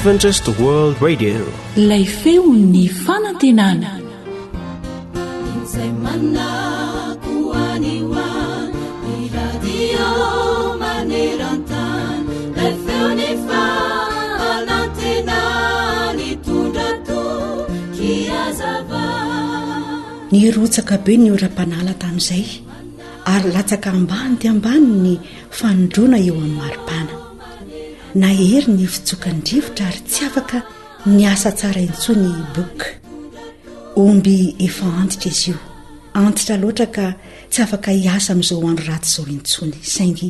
Adventist World Radio. Ilay feon'ny fanantenana. Izay manako any ho any, ny radio maneran-tany, ilay feon'ny fanantenana nitondra toky hazava. Nirotsaka be ny oram-panala tamin'izay ary latsaka ambany dia ambany ny fanindroana eo amin'ny maripana. Nahery ny fitsokan'ny rivotra ary tsy afaka niasa tsara intsony i Buck. Omby efa antitra izy io. Antitra loatra ka tsy afaka hiasa amin'izao andro ratsy izao intsony. Saingy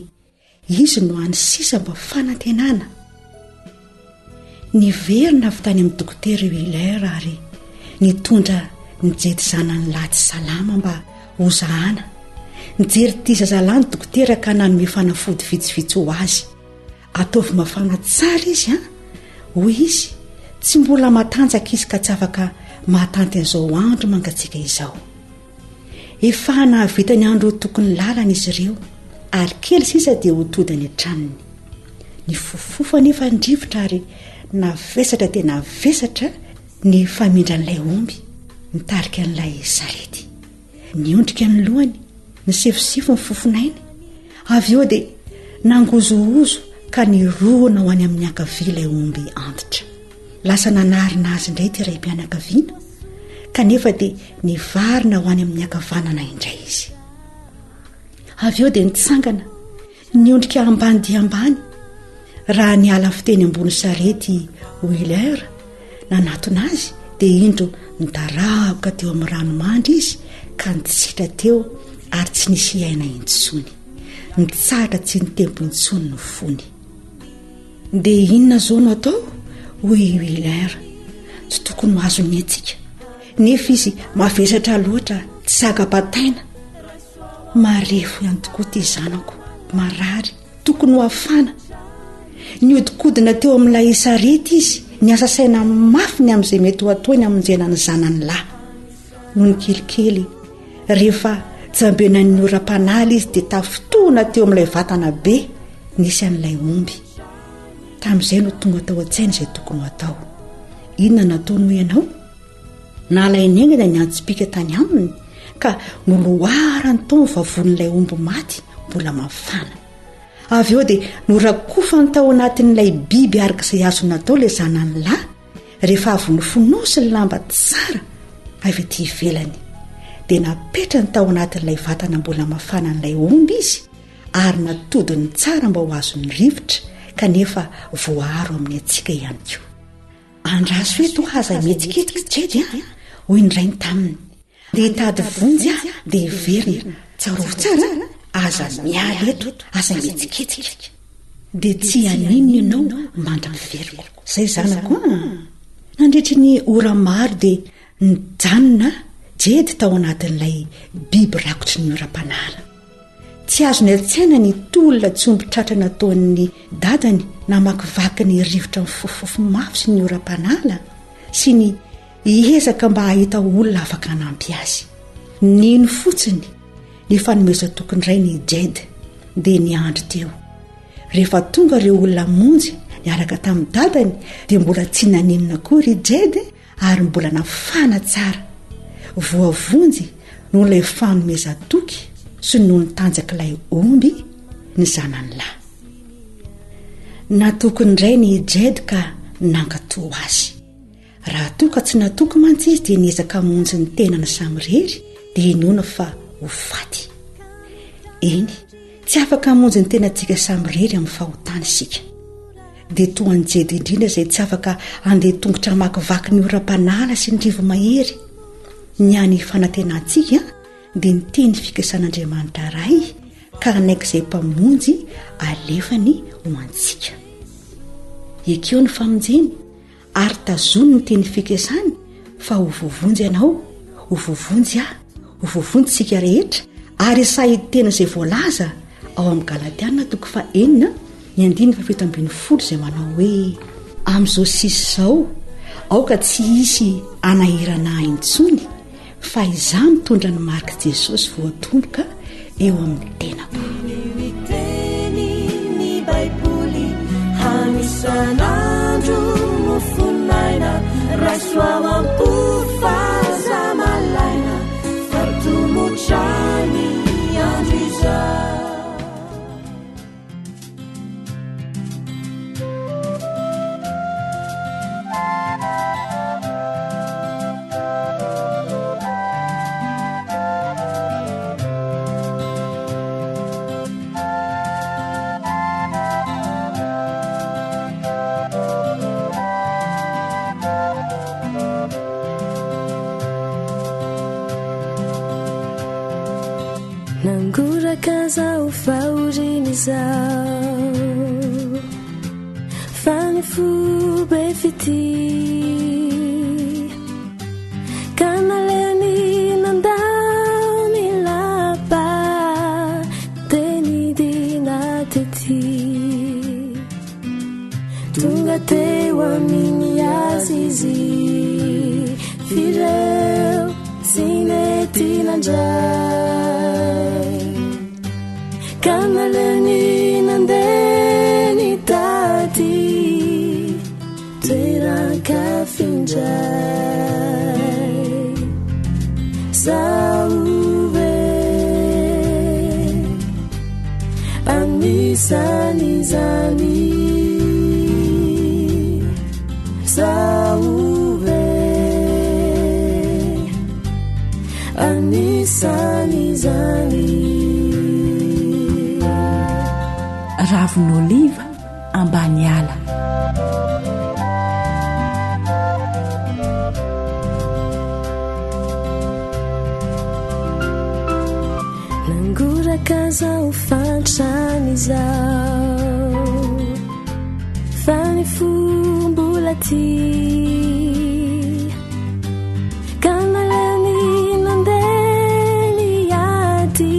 izy no hany sisa mba fanantenana. Niverina avy tany amin'ny dokotera i Wheeler ary nitondra ny jety zanany lahy tsy salama mba hozahana. Nijery ity zazalahy ny dokotera ka nanome fanafody vitsivitsy ho azy. Ataovy mafana tsara izy an! hoy izy. Tsy mbola matanjaka izy ka tsy afaka mahatanty an'izao andro mangatsiaka izao. Efa nahavita ny andro tokony lalana izy ireo ary kely sisa dia ho tody any an-tranony. Nifofofofo anefa ny rivotra ary navesatra dia navesatra ny famindran'ilay omby nitarika an'ilay sarety. Niondrika ny lohany, nisefosefo ny fofonainy. Avy eo dia nangozohozo ka nirohona ho any amin'ny ankavia ilay omby antitra. Lasa nanarina azy indray ity raim-pianakaviana, kanefa dia nivarina ho any amin'ny ankavanana indray izy. Avy eo dia nitsangana, niondrika ambany dia ambany, raha niala avy teny ambony sarety i Wheeler, nanatona azy dia indro nidaraboka teo amin'ny ranomandry izy ka nitsitra teo ary tsy nisy aina intsony. Nitsahatra tsy nitempo intsony ny fony. Dia inona izao no atao? hoy i Wheeler. Tsy tokony ho azon'ny antsika. Nefa izy mavesatra loatra, tsy zaka-bataina. Marefo ihany tokoa ity zanako, marary, tokony ho hafana. Nihodinkodina teo amin'ilay sarety izy, niasa saina mafy ny amin'izay mety ho ataony hamonjena ny zanany lahy. Nony kelikely, rehefa jambenan'ny oram-panala izy dia tafintohina teo amin'ilay vatana be nisy an'ilay omby. Tamin'izay no tonga tao an-tsaina izay tokony ho atao. Inona nataony hoy ianao? Nalainy haingana ny antsipìka tany aminy ka noloarany tao ny vavonin'ilay omby maty mbola mafana. Avy eo dia norakofany tao anatin'ilay biby araka izay azo natao ilay zanany lahy rehefa avy nofonosiny lamba tsara avy aty ivelany. Dia napetrany tao anatin'ilay vatana mbola mafana an'ilay omby izy ary natodiny tsara mba ho azon'ny rivotra kanefa voaaro amin'ny hatsiaka ihany koa. Andraso eto aza mihetsiketsika Jedy a! hoy ny rainy taminy. Dia hitady vonjy aho dia hiverina. Tsarovy tsara a! Aza miala eto, aza mihetsiketsika. Dia tsy haninona ianao mandra-piveriko. Izay zanako a! Nandritry ny ora maro dia nijanona Jedy tao anatin'ilay biby rakotry ny oram-panala. Tsy azony an-tsaina ny tolona tsy omby tratra nataon'ny dadany namakivaky ny rivotra mifofofofo mafy sy ny oram-panala sy ny hiezaka mba hahita olona afaka hanampy azy. Nino fotsiny ny fanomezan-toky ny rainy i Jed, dia niandry teo. Rehefa tonga ireo olona hamonjy niaraka tamin'ny dadany dia mbola tsy naninona akory i Jed ary mbola nafana tsara. Voavonjy noho ilay fanomezan-toky sy noho ny tanjak'ilay omby ny zanany lahy. Natoky ny rainy i Jed ka nankatò azy. Raha toa ka tsy natoky mantsy izy dia niezaka hamonjy ny tenany samirery dia inoana fa ho faty. Eny, tsy afaka hamonjy ny tenantsika samirery amin'ny fahotana isika. Dia toa an'i Jed indrindra izay tsy afaka handeha tongotra hamakivaky ny oram-panala sy ny rivo-mahery. Ny hany fanantenantsika dia ny teny fikasan'Andriamanitra Ray ka hanaiky izay Mpamonjy alefany ho antsika. Ekeo ny famonjeny ary tazony ny teny fikasany fa ho voavonjy ianao, ho voavonjy aho, ho voavonjy isika rehetra ary sahy hiteny izay voalaza ao amin'ny Galatiana toko fahenina ny andininy faha-17 izay manao hoe amin'izao sisa izao aoka tsy hisy hanahirana ahy intsony fa izaho mitondra ny marik'i Jesosy voatomboka eo amin'ny tenako. Ny Baiboly hanisan'andro. Raiso ao am-po fa aza malaina fa tomotra ny andro izao. Nangoraka zaho fahoriana izao Fa ny fo be fitia Ka naleony nandao ny lapa Dia nidina tety Tonga teo amin'ny azy izy F'ireo tsy nety nandray Ka naleony nandeha nitady Toeran-kafa indray Zaho ve anisan'izany Zaho ve anisan'izany Ravin'oliva ambany ala. Nangoraka zao fantrany izao Fa ny fo mbola tia Ka naleony nandeha niady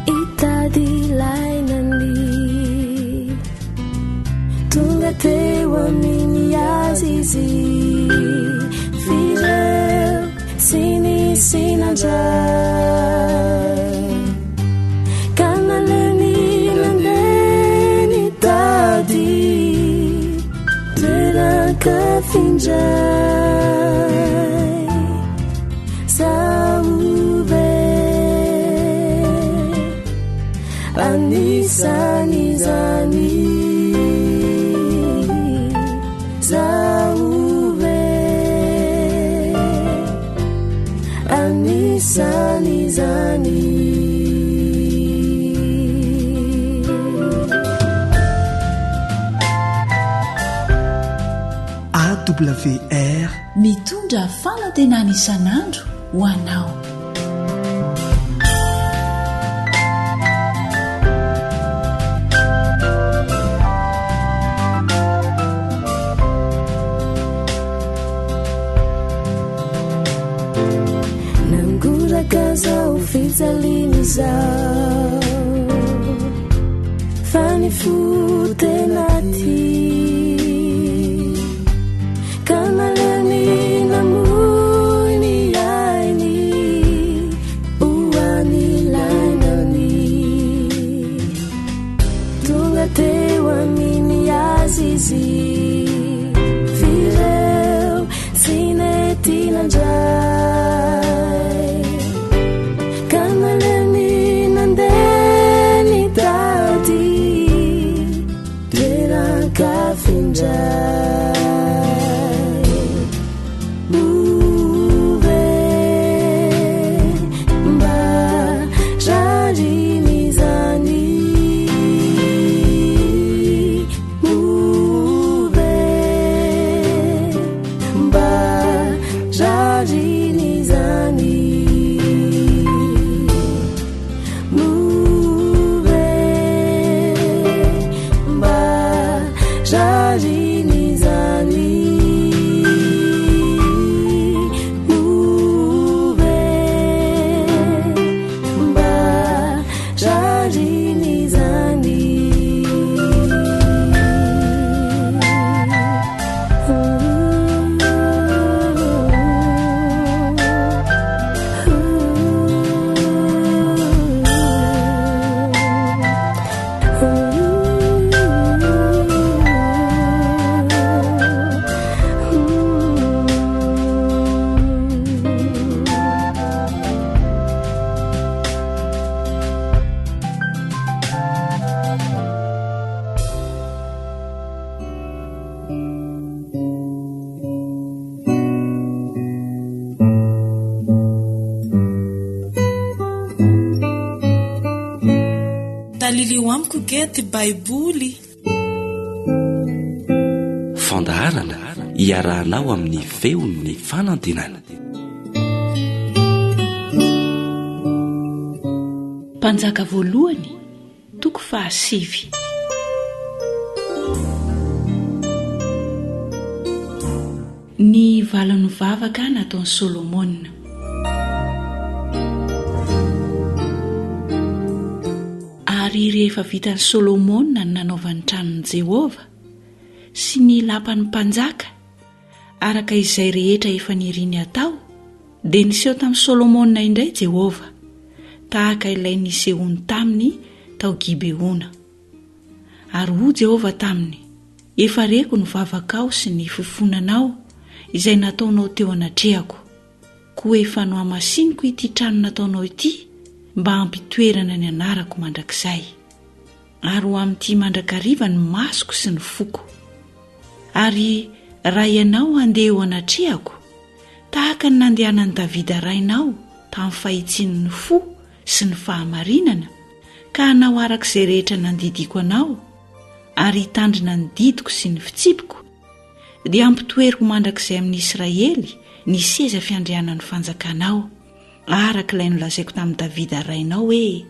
Hitady ilay nania Tonga teo amin'ny azy izy F'ireo tsy nisy nandray Ka naleony nandeha nitady Toeran-kafa indray Zaho ve anisan'izany Zaho ve anisan'izany AWR Mitondra fanantenana isan'andro ho anao. Nangoraka zao fijaliana izao Fa ny fo tena tia Ka naleony namoy ny ainy Ho an'ilay nania Tonga teo amin'ny azy izy F'ireo tsy nety nandray Ka naleony nandeha nitady. Talilio amiko ge ty Baiboly. Fandaharana iarahanao amin'ny feon'ny fanantenana. Mpanjaka voalohany, toko fahasivy. Ny valin'ny vavaka nataon'i Solomona. Ary rehefa vitan'i Solomona ny nanaovany ny tranon'i Jehovah sy ny lapan'ny mpanjaka, araka izay rehetra efa niriny hatao, dia niseho tamin'i Solomona indray Jehovah, tahaka ilay nisehoany taminy tao Gibeona. Ary hoy Jehovah taminy, Efa reko ny vavakao sy ny fifonanao izay nataonao teo anatrehako, koa efa nohamasiniko ity trano nataonao ity mba hampitoerana ny anarako mandrakizay. Ary ho amin'ity mandrakariva ny masoko sy ny foko. Ary raha ianao handeha eo anatrehako, tahaka ny nandehanan'i Davida rainao tamin'ny fahitsian'ny fo sy ny fahamarinana, ka hanao araka izay rehetra nandidiako anao, ary hitandrina ny didiko sy ny fitsipiko, dia hampitoeriko mandrakizay amin'i Israely ny seza fiandrianan'ny fanjakanao, araka ilay nolazaiko tamin'i Davida rainao hoe,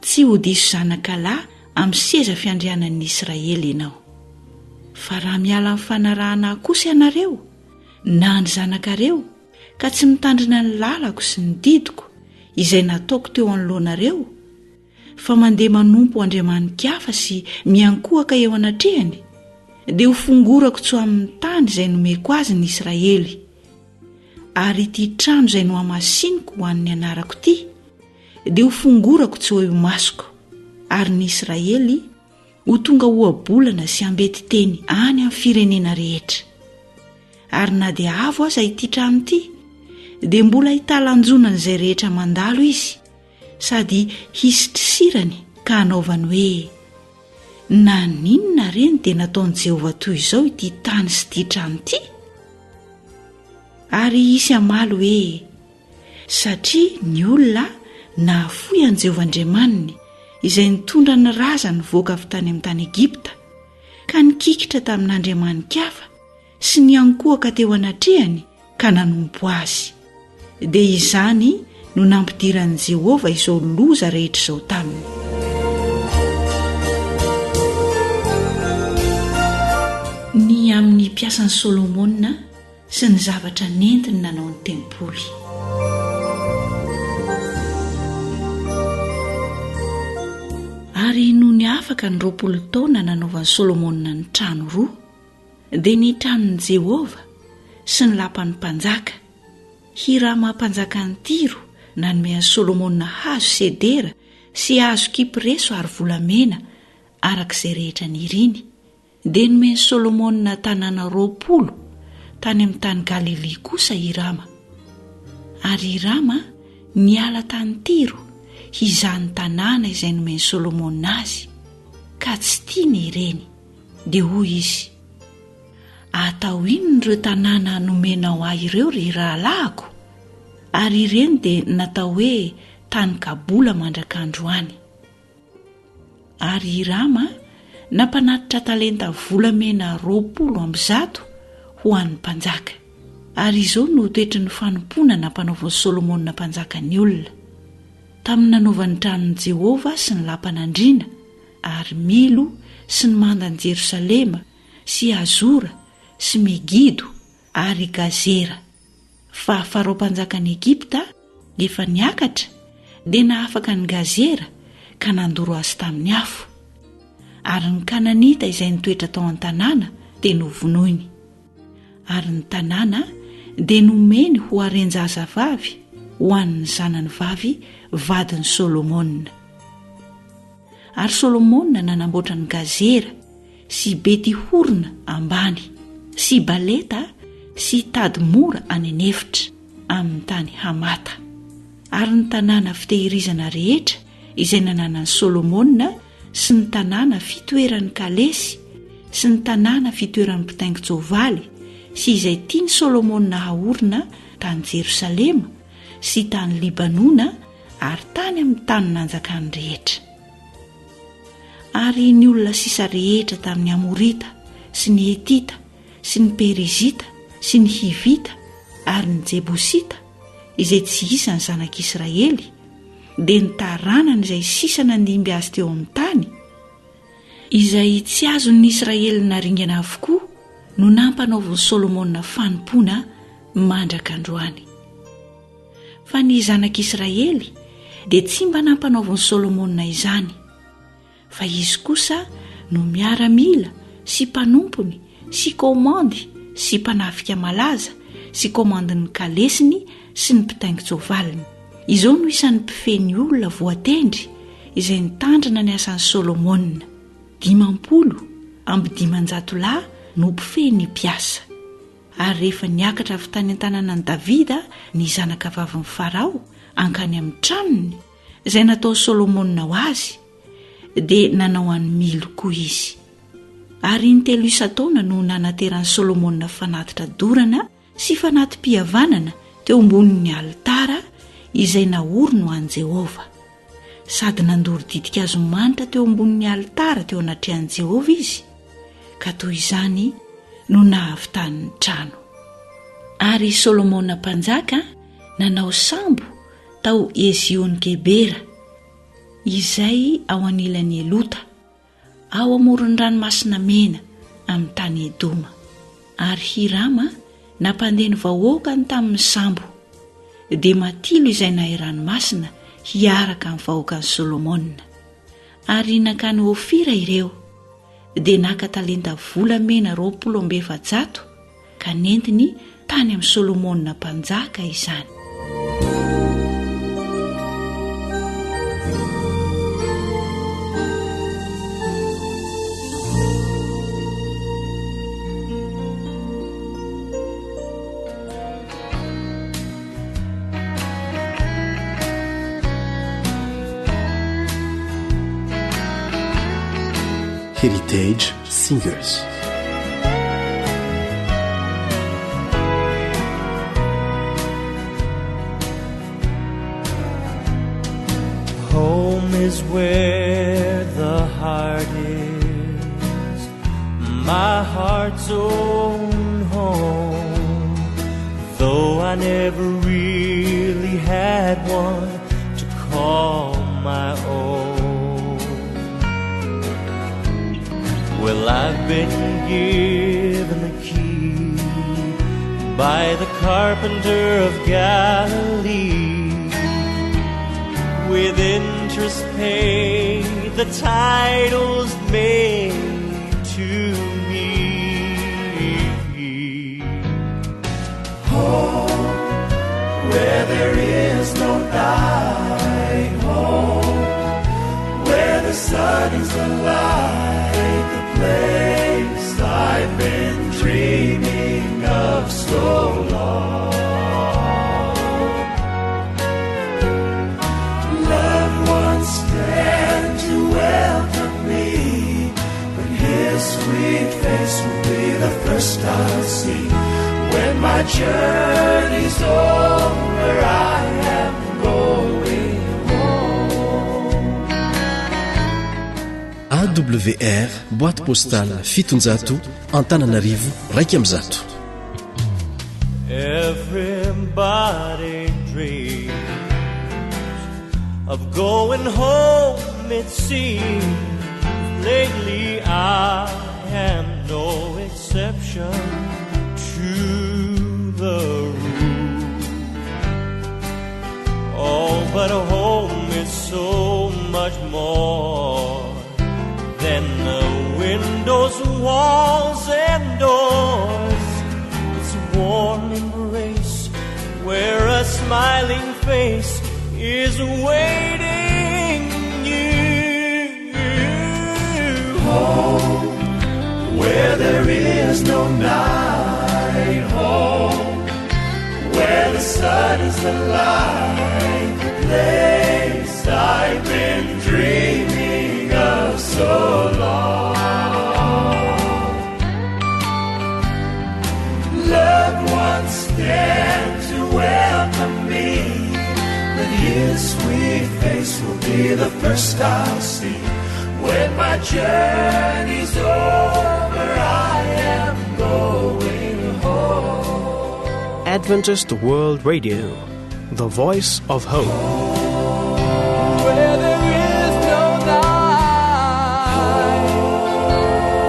Tsy ho diso zanakalahy amin'ny seza fiandrianan'ny Israely ianao. Fa raha miala amin'ny fanarahana ahy kosa ianareo, na ny zanakareo, ka tsy mitandrina ny lalako sy ny didiko izay nataoko teo anoloanareo, fa mandeha manompo andriamani-kafa sy miankohaka eo anatrehany, dia ho fongorako tsy ho amin'ny tany izay nomeko azy ny Israely. Ary ity trano izay nohamasiniko ho an'ny anarako ity, dia ho fongorako tsy ho eo imasoko, ary ny Israely ho tonga ohabolana sy ambeti-teny any amin'ny firenena rehetra. Ary na dia avo aza ity trano ity, dia mbola hitalanjonan'izay rehetra mandalo izy, sady hisitrisirany ka hanaovany hoe, Naninona re no dia nataon'i Jehovah toy izao ity tany sy ity trano ity? Ary hisy hamaly hoe, Satria ny olona nahafoy an'i Jehovah Andriamaniny, izay nitondra ny razany nivoaka avy tany amin'ny tany Egypta, ka nikikitra tamin'andriamani-kafa sy niankohoka teo anatrehany ka nanompo azy. Dia izany no nampidiran'i Jehovah izao loza rehetra izao taminy. Ny amin'ny mpiasan'i Solomona sy ny zavatra nentiny nanao ny tempoly. Ary nony afaka ny 20 taona nanaovan'i Solomona ny trano roa, dia ny tranon'i Jehovah sy ny lapan'ny mpanjaka. Hirama mpanjakan'i Tyro nanome an'i Solomona hazo sedera sy hazo kypreso ary volamena araka izay rehetra niriny. Dia nomen'i Solomona tanàna 20 tany amin'ny tany Galilia kosa Hirama. Ary Hirama niala tany Tyro hizaha ny tanàna izay nomen'i Solomona azy, ka tsy tiany ireny. Dia hoy izy, Atao inona ireo tanàna nomenao ahy ireo, ry rahalahiko? Ary ireny dia natao hoe tany Kabola mandraka androany. Ary Hirama nampanatitra talenta volamena 120 ho an'ny mpanjaka. Ary izao no toetry ny fanompoana nampanaovin'i Solomona mpanjaka ny olona, tamin'ny nanaovany ny tranon'i Jehovah sy ny lapan'andriana, ary Milo sy ny mandan'i Jerosalema sy Hazora sy Megido ary Gazera. Fa Farao mpanjakan'i Egypta efa niakatra dia nahafaka an'i Gazera ka nandoro azy tamin'ny afo. Ary ny Kananita izay nitoetra tao an-tanàna dia novonoiny. Ary ny tanàna dia nomeny ho haren-jazavavy ho an'ny zanany vavy vadin'i Solomona. Ary Solomona nanamboatra an'i Gazera sy Beti-horona ambany, sy Baleta sy Tadmora any an'efitra, amin'ny tany Hamata. Ary ny tanàna fitehirizana rehetra izay nananan'i Solomona sy ny tanàna fitoeran'ny kalesy sy ny tanàna fitoeran'ny mpitaingin-tsoavaly sy izay tian'i Solomona haorina tany Jerosalema sy tany Libanona ary tany amin'ny tany nanjakany rehetra. Ary ny olona sisa rehetra tamin'ny Amorita sy ny Hetita sy ny Perizita sy ny Hivita ary ny Jebosita, izay tsy isan'ny zanak'Israely, dia ny taranany izay sisa nandimby azy teo amin'ny tany, izay tsy azon'ny Israely naringana avokoa no nampanaovin'i Solomona fanompoana mandraka androany. Fa ny zanak'Israely dia tsy mba nampanaovin'i Solomona izany, fa izy kosa no miaramila sy mpanompony sy komandy sy mpanafika malaza sy komandin'ny kalesiny sy ny mpitaingin-tsoavaliny. Izao no isan'ny mpifehy ny olona voatendry izay nitandrina ny asan'i Solomona, 550 lahy no mpifehy ny mpiasa. Ary rehefa niakatra avy tany an-tanànan'i Davida ny zanakavavin'i Farao hankany amin'ny tranony, izay nataon'i Solomona ho azy, dia nanao an'i Milo koa izy. Ary intelo isan-taona no nanateran'i Solomona fanatitra dorana sy fanati-pihavanana teo ambonin'ny alitara izay naoriny ho an'i Jehovah. Sady nandoro ditin-kazo manitra teo ambonin'ny alitara teo anatrehan'i Jehovah izy, ka toy izany no nahavitany ny trano. Ary i Solomona mpanjaka nanao sambo tao Ezion-gebera, izay ao anilan'i Elota, ao amoron'ny Ranomasina Mena, amin'ny tany Edoma. Ary Hirama nampandeha ny vahoakany tamin'ny sambo, dia matilo izay nahay ranomasina hiaraka amin'ny vahoakan'i Solomona. Ary nankany Ofira ireo, dia naka talenta volamena 420, ka nentiny tany amin'i Solomona mpanjaka izany. Heritage Singers. Home is where the heart is My heart's own home Though I never really had one to call my own Well, I've been given the key By the carpenter of Galilee With interest paid, the title's made to me Home, where there is no night Home, where the sun is the light The place I've been dreaming of so long Loved ones stand to welcome me But his sweet face will be the first I'll see When my journey's over I am going home AWR Boîte postale 700 Antananarivo 101. Everybody dreams of going home it seems Lately I am no exception to the rule Oh, but home is so much more than the windows, walls and doors It's a warm embrace where a smiling face is waiting you Home, where there is no night Home, where the sun is the light The place I've been dreaming of so long Loved ones stand to welcome me But his sweet face will be the first I'll see. When my journey's over, I am going home. Adventist World Radio, the voice of hope. Where there is no night,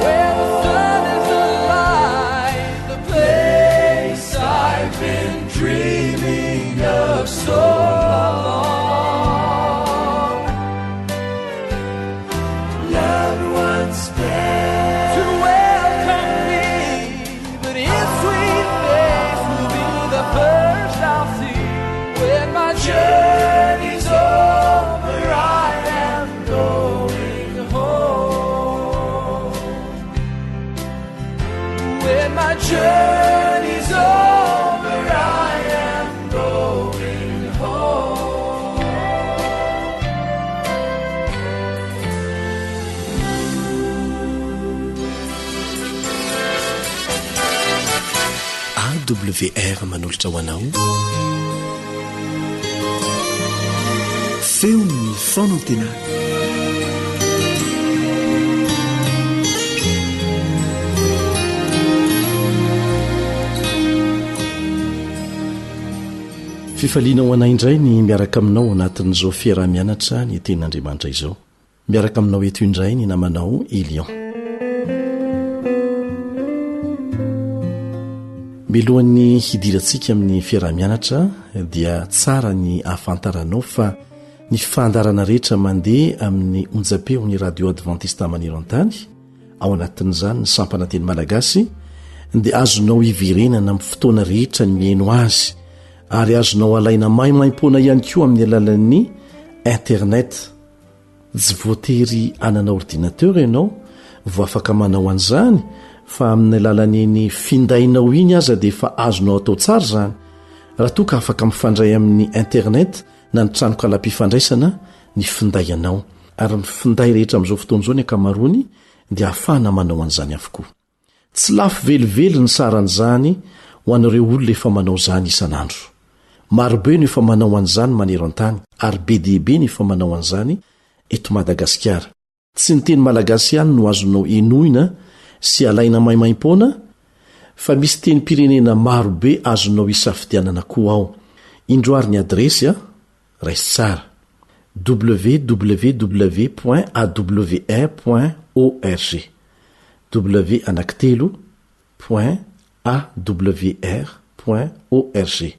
where the sun is alive, the place I've been dreaming of so long. Loved ones there to welcome me, but his sweet face will be the first I'll see when my journey's over. I am going home. When my journey's over, I am going home. AWR manolotra ho anao Feon'ny fanantenana. Fifaliana ho anay indray ny miaraka aminao ao anatin'izao fiaraha-mianatra ny Tenin'Andriamanitra izao. Miaraka aminao eto indray ny namanao Elion. Milohan'ny hidirantsika amin'ny fiaraha-mianatra dia tsara ny ahafantaranao fa ny fandaharana rehetra mandeha amin'ny onjam-peon'ny Radio Adventista maneran-tany, ao anatin'izany ny sampana teny malagasy, dia azonao hiverenana amin'ny fotoana rehetra ny mihaino azy ary azonao alaina maimaimpoana ihany koa amin'ny alalan'ny internet. Tsy voatery hanana ordinateur ianao vao afaka manao an'izany fa amin'ny alalan'iny findainao iny aza dia efa azonao atao tsara izany raha toa ka afaka mifandray amin'ny internet na ny tranokalam-pifandraisana ny finday anao ary ny finday rehetra amin'izao fotoana izao ny ankamaroany dia ahafahana manao an'izany avokoa. Tsy lafo velively ny saran'izany ho an'ireo olona efa manao izany isan'andro. Marobe no efa manao an'izany maneran-tany ary be dia be ny efa manao an'izany eto Madagasikara. Tsy ny teny malagasy ihany no azonao henoina sy alaina maimaimpoana fa misy tenim-pirenena marobe azonao isafidianana koa ao. Indro ary ny adiresy a! Raiso tsara, www point awr point org, w anankitelo point awr point org.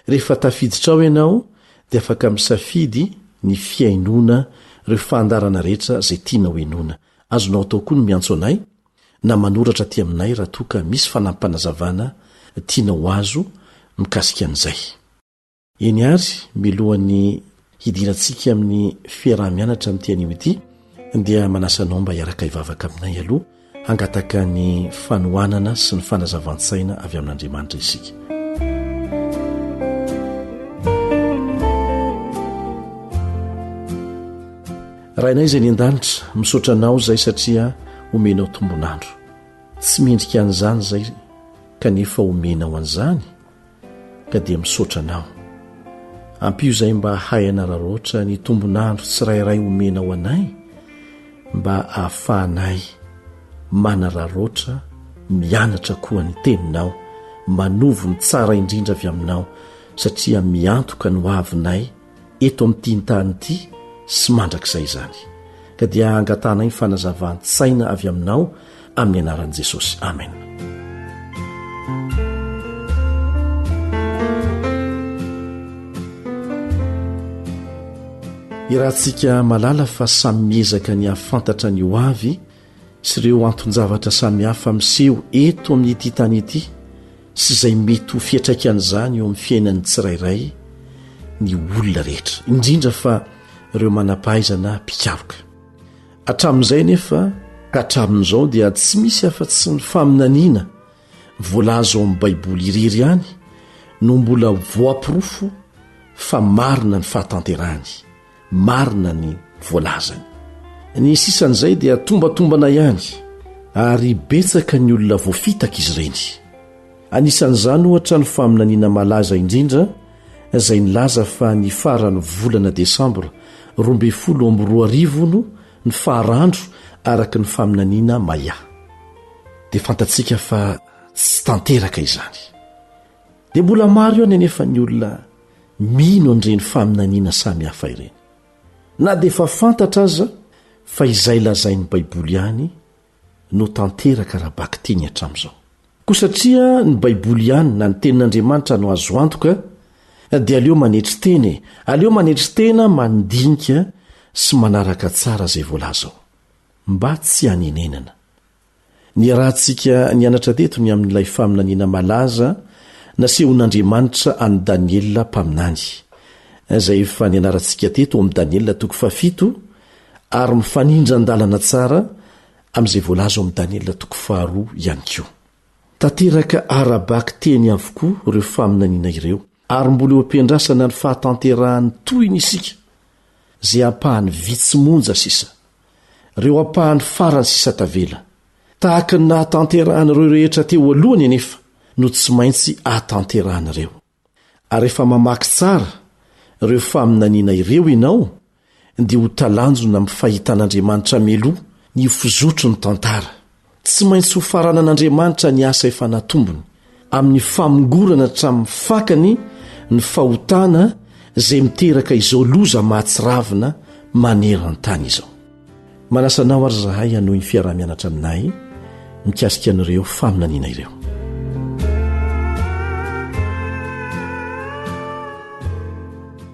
Rehefa tafiditra ao ianao dia afaka misafidy ny fihainoana ireo fandaharana rehetra izay tianao henoina. Azonao atao koa ny miantso anay na manoratra aty aminay raha toa ka misy fanampim-panazavana tianao ho azo mikasika an'izay. Eny àry, milohan'ny hidirantsika amin'ny fiaraha-mianatra amin'ity anio ity, dia manasa anao mba hiaraka hivavaka aminay aloha hangataka ny fanohanana sy ny fanazavan-tsaina avy amin'Andriamanitra isika. Rainay izay any an-danitra, misaotra anao izay satria omenao tombon'andro. Tsy mendrika an'izany izay kanefa omenao an'izany. ka dia misaotra anao. Ampio izay mba hahay hanararaotra ny tombon'andro tsirairay omenao anay mba ahafahanay manararaotra mianatra koa ny teninao, manovo ny tsara indrindra avy aminao satria miantoka ny hoavinay eto amin'ity tany ity sy mandrakizay izany. Ka dia angatahanay ny fanazavan-tsaina avy aminao amin'ny anaran'i Jesosy. Amen. Irahantsika malala fa samy miezaka ny hahafantatra ny ho avy sy ireo anton-javatra samihafa miseho eto amin'ity tany ity sy izay mety ho fiantraikan'izany eo amin'ny fiainan'ny tsirairay ny olona rehetra, indrindra fa ireo manam-pahaizana mpikaroka. Hatramin'izay anefa ka hatramin'izao dia tsy misy afa-tsy ny faminaniana voalaza ao amin'ny Baiboly irery ihany no mbola voaporofo fa marina ny fahatanterahany. Marina ny voalazany. Ny sisan'izay dia tombatombana ihany ary betsaka ny olona voafitaka izy ireny. Anisan'izany ohatra ny faminaniana malaza indrindra izay nilaza fa ny faran'ny volana desambra 2012 hono. ny farandro araka ny faminaniana Maya. Dia fantatsika fa tsy tanteraka izany. Dia mbola maro ihany anefa ny olona mino an'ireny faminaniana samihafa ireny. Na dia efa fantatra aza fa izay lazain'ny Baiboly ihany no tanteraka ara-bakiteny hatramin'izao. Koa satria ny Baiboly ihany na ny Tenin'Andriamanitra no azo antoka, dia aleo manetry tena e! Aleo manetry tena mandinika sy manaraka tsara izay voalaza ao. Mba tsy hanenenana. Niarahantsika nianatra teto ny amin'ilay faminaniana malaza nasehon'Andriamanitra an'i Daniela mpaminany, izay efa nianarantsika teto ao amin'ny Daniela toko fahafito ary mifanindran-dalana tsara amin'izay voalaza ao amin'ny Daniela toko faharoa ihany koa. Tanteraka ara-bakiteny avokoa ireo faminaniana ireo, ary mbola eo am-piandrasana ny fahatanterahan'ny tohiny isika, izay ampahany vitsy monja sisa. Ireo ampahany farany sisa tavela. Tahaka ny nahatanterahan'ireo rehetra teo alohany anefa no tsy maintsy ahatanterahan'ireo. Ary rehefa mamaky tsara ireo faminaniana ireo ianao, dia ho talanjona amin'ny fahitan'Andriamanitra mialoha ny ho fizotry ny tantara. Tsy maintsy hofaranan'Andriamanitra ny asa efa natombony, amin'ny famongorana hatramin'ny fakany ny fahotana izay miteraka izao loza mahatsiravina maneran-tany izao. Manasa anao ary izahay hanohy ny fiaraha-mianatra aminay mikasika an'ireo faminaniana ireo.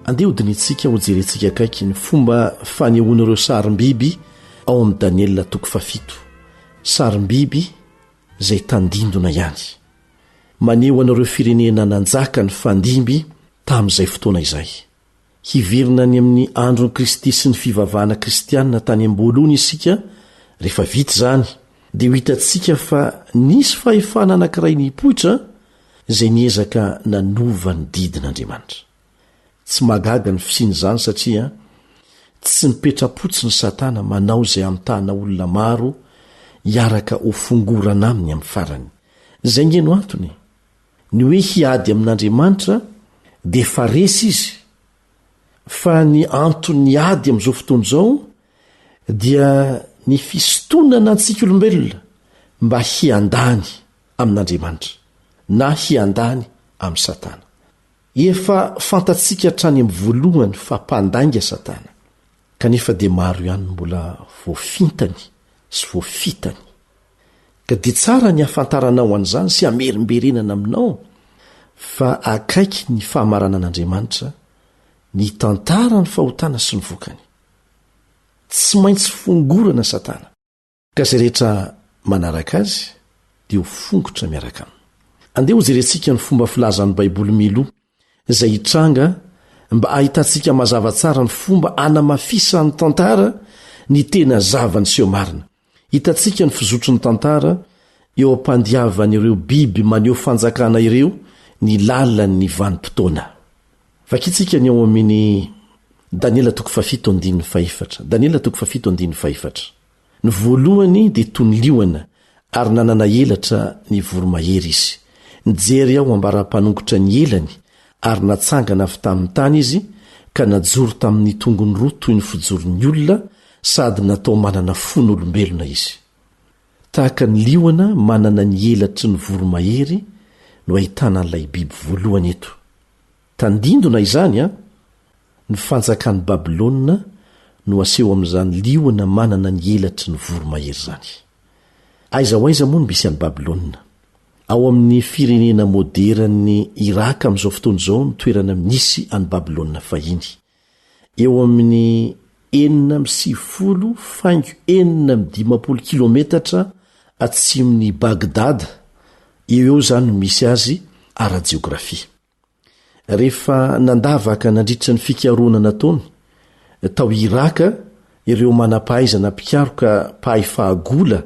Andeha hodinihintsika hojerentsika akaiky ny fomba fanehoan'ireo sarim-biby ao amin'i Daniela toko fahafito. Sarim-biby izay tandindona ihany. Maneho an'ireo firenena nanjaka ny fandimby tamin'izay fotoana izay. Hiverina any amin'ny andron'i Kristy sy ny fivavahana kristiana tany am-boalohany isika rehefa vita izany, dia ho hitantsika fa nisy fahefana anankiray nipoitra izay niezaka nanova ny didin'Andriamanitra. Tsy mahagaga ny fisian'izany satria tsy mipetra-potsiny Satana manao izay hamitahana olona maro hiaraka ho fongorana aminy amin'ny farany. Izay ange no antony e! Ny hoe hiady amin'Andriamanitra dia efa resy izy, fa ny anton'ny ady amin'izao fotoana izao dia ny fisintonana antsika olombelona mba hiandany amin'Andriamanitra na hiandany amin'i Satana. Efa fantatsika hatrany amin'ny voalohany fa mpandainga Satana, kanefa dia maro ihany no mbola voafintany sy voafitany. Ka dia tsara ny hahafantaranao an'izany sy hamerimberenana aminao fa akaiky ny fahamaranan'Andriamanitra ny hitantara ny fahotana sy ny vokany. Tsy maintsy fongorana Satana. Ka izay rehetra manaraka azy dia ho fongotra miaraka aminy. Andeha hojerentsika ny fomba filazan'ny Baiboly mialoha izay hitranga mba hahitantsika mazava tsara ny fomba hanamafisan'ny tantara ny tena zava-niseho marina. Hitantsika ny fizotry ny tantara eo am-pandiavan'ireo biby maneho fanjakana ireo ny lalan'ny vanim-potoana. Vakintsika ny ao amin'ny Daniela toko fahafito andininy fahefatra. Daniela toko fahafito andininy fahefatra. Ny voalohany dia toy ny liona ary nanana elatra ny voromahery izy. Nijery aho ambara-panongotra ny elany ary natsangana avy tamin'ny tany izy ka najoro tamin'ny tongony roa toy ny fijoron'ny olona sady natao manana fon'olombelona izy. Tahaka ny liona manana ny elatry ny voromahery no ahitana an'ilay biby voalohany eto. Tandindona izany an! Ny fanjakan'i Babylona no aseho amin'izany liona manana ny elatry ny voromahery izany. Aiza ho aiza moa no misy an'i Babylona? Ao amin'ny firenena moderan'i Iraka amin'izao fotoana izao ny toerana misy an'i Babylona fahiny. Eo amin'ny 96 faingo 56 kilometatra atsimon'i Bagdad eo eo izany no misy azy ara-jeografia. Rehefa nandavaka nandritra ny fikarohana nataony tao Iraka ireo manam-pahaizana mpikaroka mpahay fahagola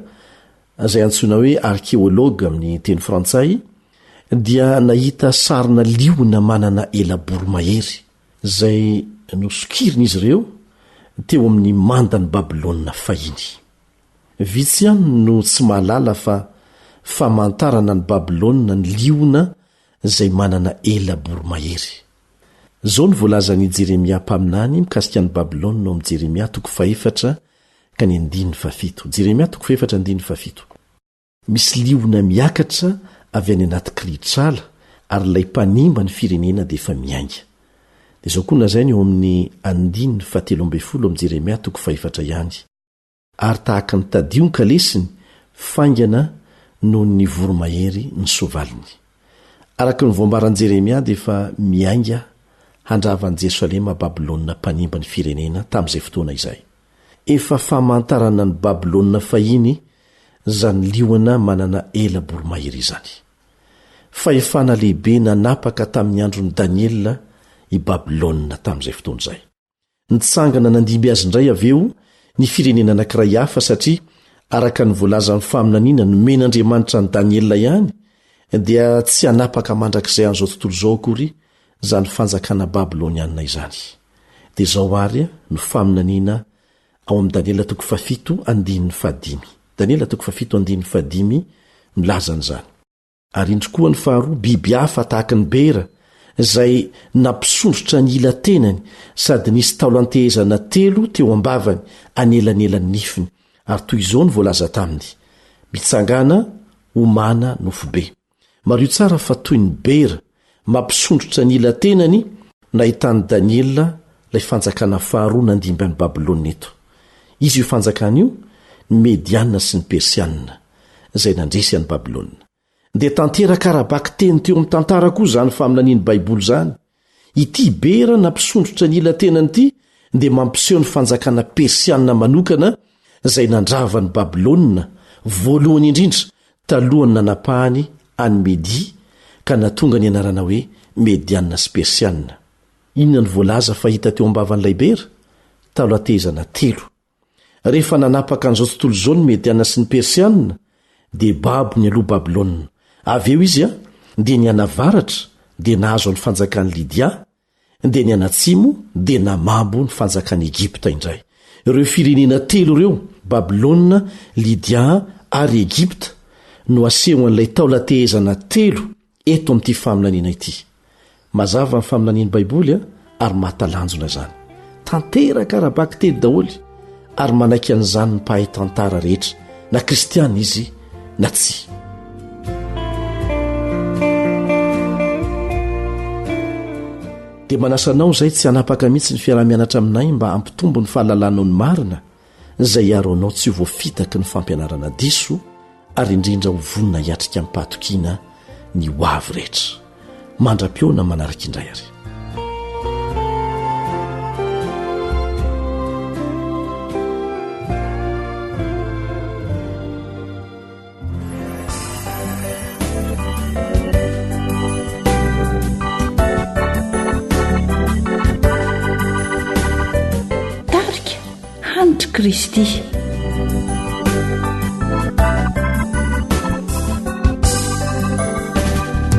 izay antsoina hoe archéologue amin'ny teny frantsay dia nahita sarina liona manana ela-boromahery izay nosokirin'izy ireo teo amin'ny mandan'i Babylona fahiny. Vitsy ihany no tsy mahalala fa famantarana an'i Babylona ny liona izay manana ela-boromahery. Izao no voalazan'i Jeremia mpaminany mikasika an'i Babylona ao amin'ny Jeremia toko fahefatra. ka ny andininy fahafito. Jeremia toko fahefatra andininy fahafito. Misy liona miakatra avy any anaty kirihitr'ala ary ilay mpanimba ny firenena dia efa miainga. Dia izao koa no lazainy eo amin'ny andininy fahatelo ambin'ny folo amin'ny Jeremia toko fahefatra ihany, Ary tahaka ny tadio ny kalesiny, faingana noho ny voromahery ny soavaliny. Araka ny voambaran'i Jeremia dia efa miainga handrava an'i Jerosalema Babylona mpanimba ny firenena tamin'izay fotoana izay. Efa famantarana an'i Babylona fahiny izany liona manana ela-boromahery izany. Fahefana lehibe nanapaka tamin'ny andron'i Daniela i Babylona tamin'izay fotoana izay. Nitsangana nandimby azy indray avy eo ny firenena anankiray hafa satria araka ny voalazan'ny faminaniana nomen'Andriamanitra an'i Daniela ihany dia tsy hanapaka mandrakizay an'izao tontolo izao akory izany fanjakana babylonianina izany. Dia izao àry no faminaniana ao amin'ny Daniela toko fahafito andininy fahadimy. Daniela toko fahafito andininy fahadimy milaza an'izany. Ary indro koa ny faharoa, biby hafa tahaka ny bera, izay nampisondrotra ny ila tenany sady nisy taolan-tehezana telo teo am-bavany anelanelan'ny nifiny, ary toy izao no voalaza taminy, Mitsangàna, homàna nofo be. Mariho tsara fa toy ny bera mampisondrotra ny ila tenany nahitan'i Daniela ilay fanjakana faharoa nandimby an'i Babylona eto. Iza io fanjakana io? Ny Mediana sy ny Persiana, izay nandresy an'i Babylona. Dia tanteraka ara-bakiteny teo amin'ny tantara koa izany faminanian'ny Baiboly izany. Ity bera nampisondrotra ny ila tenany ity dia mampiseho ny fanjakana persiana manokana izay nandrava an'i Babylona voalohany indrindra talohan'ny nanapahany an'i Media ka nahatonga ny anarana hoe Mediana sy Persiana. Inona no voalaza fa hita teo am-bavan'ilay bera? Taolan-tehezana telo. Rehefa nanapaka an'izao tontolo izao ny Mediana sy ny Persiana, dia babo nialoha Babylona. Avy eo izy dia nianavaratra dia nahazo ny fanjakan'i Lydia, dia nianatsimo dia namabo ny fanjakan'i Egypta indray. Ireo firenena telo ireo, Babylona, Lydia ary Egypta, no asehon'ilay taolan-tehezana telo eto amin'ity faminaniana ity. Mazava ny faminanian'ny Baiboly ary mahatalanjona izany. Tanteraka ara-bakiteny daholo ary manaiky an'izany ny mpahay tantara rehetra, na kristiana izy na tsia. Dia manasa anao izay tsy hanapaka mihitsy ny fiaraha-mianatra aminay mba hampitombo ny fahalalanao ny marina izay hiaro anao tsy ho voafitaky ny fampianarana diso ary indrindra ho vonona hiatrika amim-pahatokiana ny ho avy rehetra. Mandra-pihaona manaraka indray ary. Tarika Hanitry Kristy.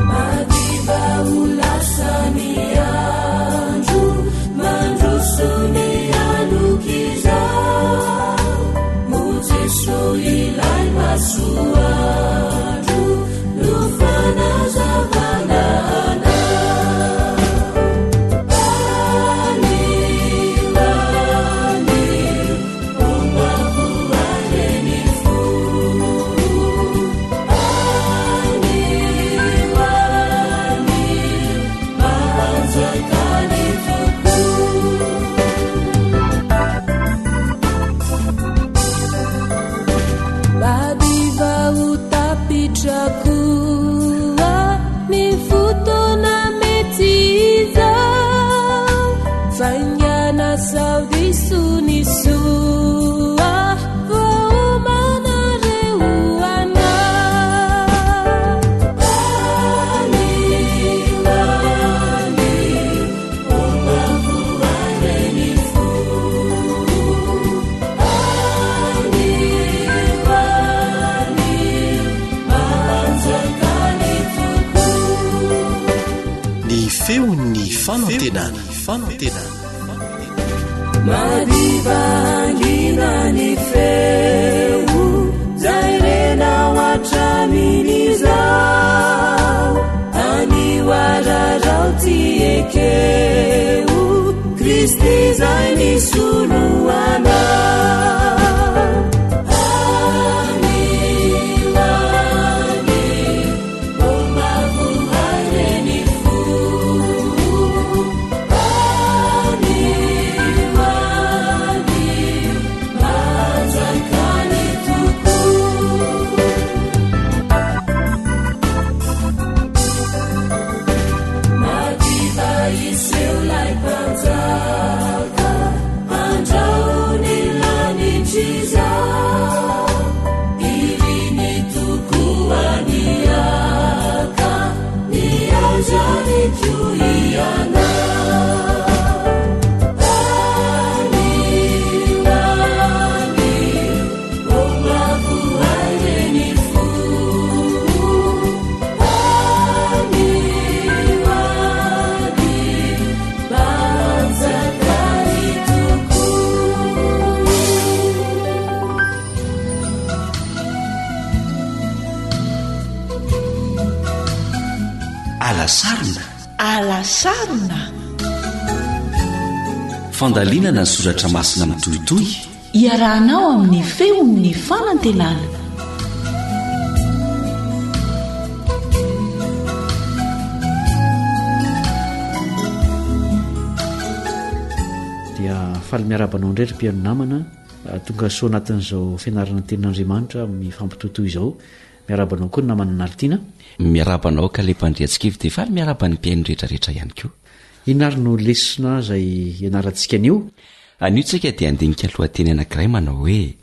Madiva ho lasa ny andro, mandroso ny alok'izao. O Jeso ilay masoandro no fanazavana anay. Anio, anio, ombako ahy ny fo. Anio, anio, mahanjaka ny Tompo. Madiva ho tapitra koa ny fotoana mety izao. Faingana sao diso ny soa voaomana re ho anao. Anio, anio, ombako ahy ny fo. Anio, anio, mahanjaka ny Tompo. Ny feon'ny fanantenana. Fanantenana. Madiva hangina ny feo zay renao hatramin'izao. Anio ararao ty ekeo Kristy zay nisolo anao. sarona. Fandalinana ny soratra masina mitohitohy. Iarahanao amin'ny feon'ny fanantenana. Dia faly miarahaba anao indray ry mpihaino namana tonga soa anatin'izao fianarana ny tenin'Andriamanitra mifampitohitohy izao. Miarahaba anao koa ny namana Nalitiana. Miarahaba anao Kaleb Andriantsikivy dia faly miarahaba ny mpihaino rehetra rehetra ihany koa. Inona ary no lesona izay ianarantsika anio? Anio tsika dia handinika lohateny anankiray manao hoe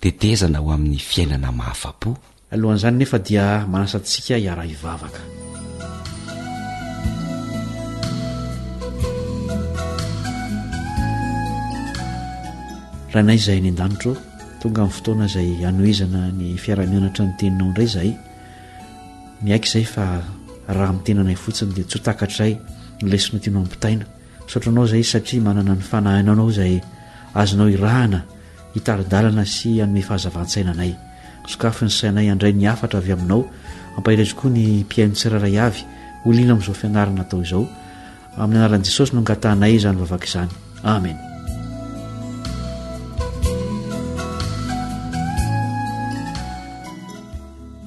Tetezana ho amin'ny fiainana mahafa-po. Alohan'izany nefa dia manasa antsika hiara-hivavaka. Rainay izay any an-danitra ô, tonga amin'ny fotoana izay hanohizana ny fiaraha-mianatra ny teninao indray izahay. Miaiky izahay fa raha amin'ny tenanay fotsiny dia tsy ho takatray ny lesona tianao ampitaina. Misaotra anao izahay satria manana ny fanahinao izay azonao irahana hitari-dalana sy hanome fahazavan-tsaina anay. Sokafy ny sainay handray ny hafatra avy aminao. Ampaherezo koa ny mpihaino tsirairay avy ho liana amin'izao fianarana atao izao. Amin'ny anaran'i Jesosy no angatahanay izany vavaka izany. Amen.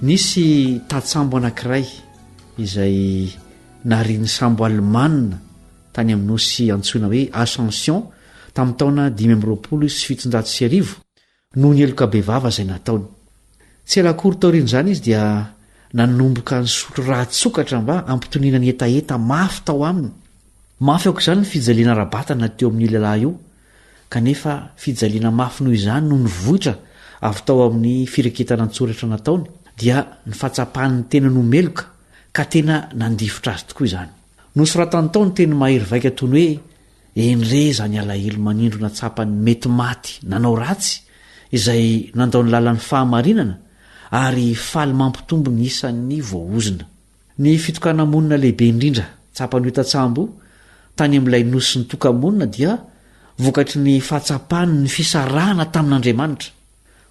Nisy tatsambo anankiray izay narian'ny sambo alemanina tany amin'ny nosy antsoina hoe Ascension tamin'ny taona 1725 noho ny heloka bevava izay nataony. Tsy ela akory taorian'izany izy dia nanomboka nisotro rà tsokatra mba hampitoniana ny hetaheta mafy tao aminy. Mafy aok'izany ny fijaliana ara-batana teo amin'io lehilahy io, kanefa fijaliana mafy noho izany no nivoitra avy tao amin'ny firaketana an-tsoratra nataony, dia ny fahatsapany ny tenany ho meloka, ka tena nandifotra azy tokoa izany. Nosoratany tao ny teny mahery vaika toy ny hoe, Eny re izany alahelo manindrona tsapan'ny mety maty nanao ratsy, izay nandao ny lalan'ny fahamarinana ary faly mampitombo ny isan'ny voaozona. Ny fitokana-monina lehibe indrindra tsapan'io tantsambo tany amin'ilay nosy nitoka-monina dia vokatry ny fahatsapany ny fisarahana tamin'Andriamanitra.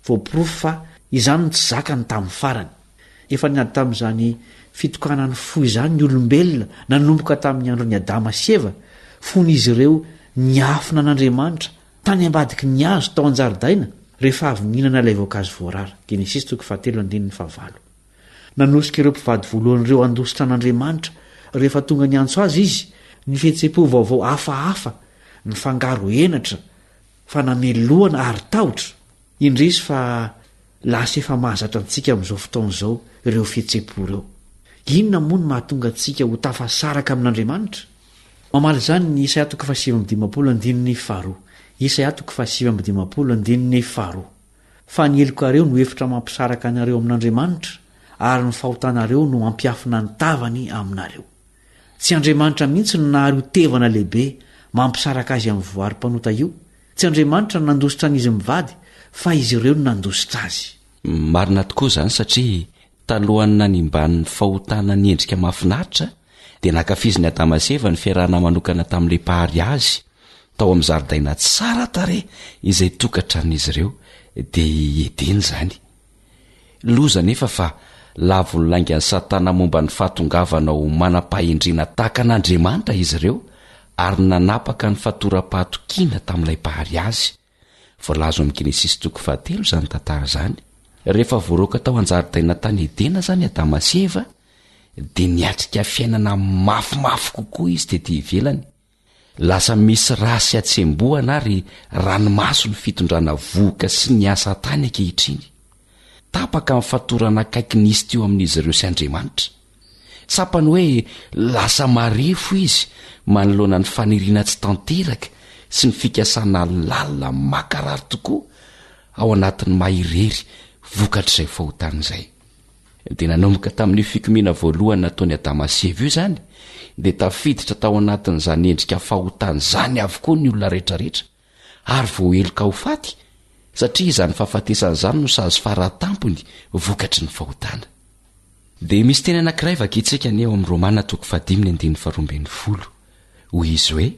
Voaporofo fa izany no tsy zakany tamin'ny farany. Efa niady tamin'izany fitokanan'ny fo izany ny olombelona nanomboka tamin'ny andron'i Adama sy Eva, fony izy ireo niafina an'Andriamanitra tany ambadiky ny hazo tao an-jaridaina rehefa avy nihinana ilay voankazo voarara. Genesisy toko fahatelo andininy fahavalo. Nanosika ireo mpivady voalohany ireo handositra an'Andriamanitra rehefa tonga niantso azy izy, ny fihetseham-po vaovao hafahafa nifangaro henatra, fanamelohana ary tahotra. Indrisy fa lasa efa mahazatra antsika amin'izao fotoana izao ireo fihetseham-po ireo. Inona moa no mahatonga antsika ho tafasaraka amin'Andriamanitra? Mamaly izany ny Isaia toko faha-59 andininy faharoa. Isaia toko faha-59 andininy faharoa. Fa ny helokareo no efitra mampisaraka anareo amin'Andriamanitra, ary ny fahotanareo no hampiafina ny tavany aminareo. Tsy Andriamanitra mihitsy no nahary io tevana lehibe mampisaraka azy amin'ny voary mpanota io. Tsy Andriamanitra no nandositra an'izy mivady, fa izy ireo no nandositra azy. Marina tokoa izany satria talohan'ny nanimban'ny fahotana ny endrika mahafinaritra, dia nankafizin'i Adama sy Eva ny fiarahana manokana tamin'ilay Mpahary azy tao amin'ny zaridaina tsara tarehy izay tokantranon'izy ireo, dia i Edena izany. Loza anefa fa lavon'ny laingan'i Satana momba ny fahatongavana ho manam-pahendrena tahaka an'Andriamanitra izy ireo ary nanapaka ny fatoram-pahatokiana tamin'ilay Mpahary azy. Voalaza ao amin'ny Genesisy toko fahatelo izany tantara izany. Rehefa voaroaka tao an-jaridaina tany Edena izany Adama sy Eva, dia niatrika fiainana mafimafy kokoa izy tetỳ ivelany. Lasa misy ra sy hatsembohana ary ranomaso ny fitondrana vohoka sy ny asa tany ankehitriny. Tapaka ny fatorana akaiky nisy teo amin'izy ireo sy Andriamanitra. Tsapany hoe lasa marefo izy manoloana ny faniriana tsy tanteraka sy ny fikasana lalina mankarary tokoa ao anatin'ny maha irery vokatr'izay fahotana izay. Dia nanomboka tamin'io fikomiana voalohany nataon'i Adama sy Eva io izany, dia tafiditra tao anatin'izany endrika fahotana izany avokoa ny olona rehetrarehetra, ary voaheloka ho faty, satria izany fahafatesana izany no sazy faratampony vokatry ny fahotana. Dia misy teny anankiray vakintsika anie ao amin'ny Romana toko fahadimy ny andininy faharoa ambinifolo. Hoy izy hoe,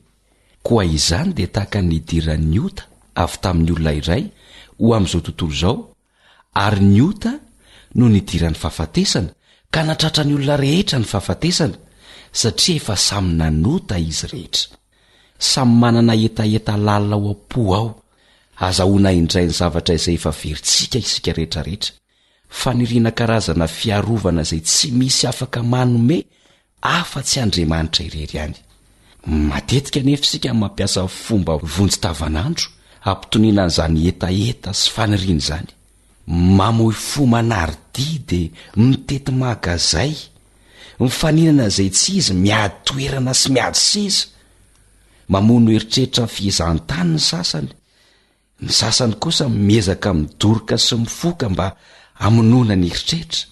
Koa izany dia tahaka ny nidiran'ny ota avy tamin'ny olona iray ho amin'izao tontolo izao, Ary ny ota no nidiran'ny fahafatesana, ka natratra ny olona rehetra ny fahafatesana, satria efa samy nanota izy rehetra. Samy manana hetaheta lalina ao am-po ao, azahoana indray ny zavatra izay efa verintsika isika rehetrarehetra. Faniriana karazana fiarovana izay tsy misy afaka manome afa-tsy Andriamanitra irery ihany. Matetika anefa isika mampiasa fomba vonjy tavanandro hampitoniana an'izany hetaheta sy faniriana izany. Mamoy fo manary dia dia mitety magazay, mifaninana izay tsy izy, miady toerana sy miady seza. Mamono eritreritra ny fihezan-tany ny sasany. Ny sasany kosa miezaka midoroka sy mifoka mba hamonoana ny eritreritra.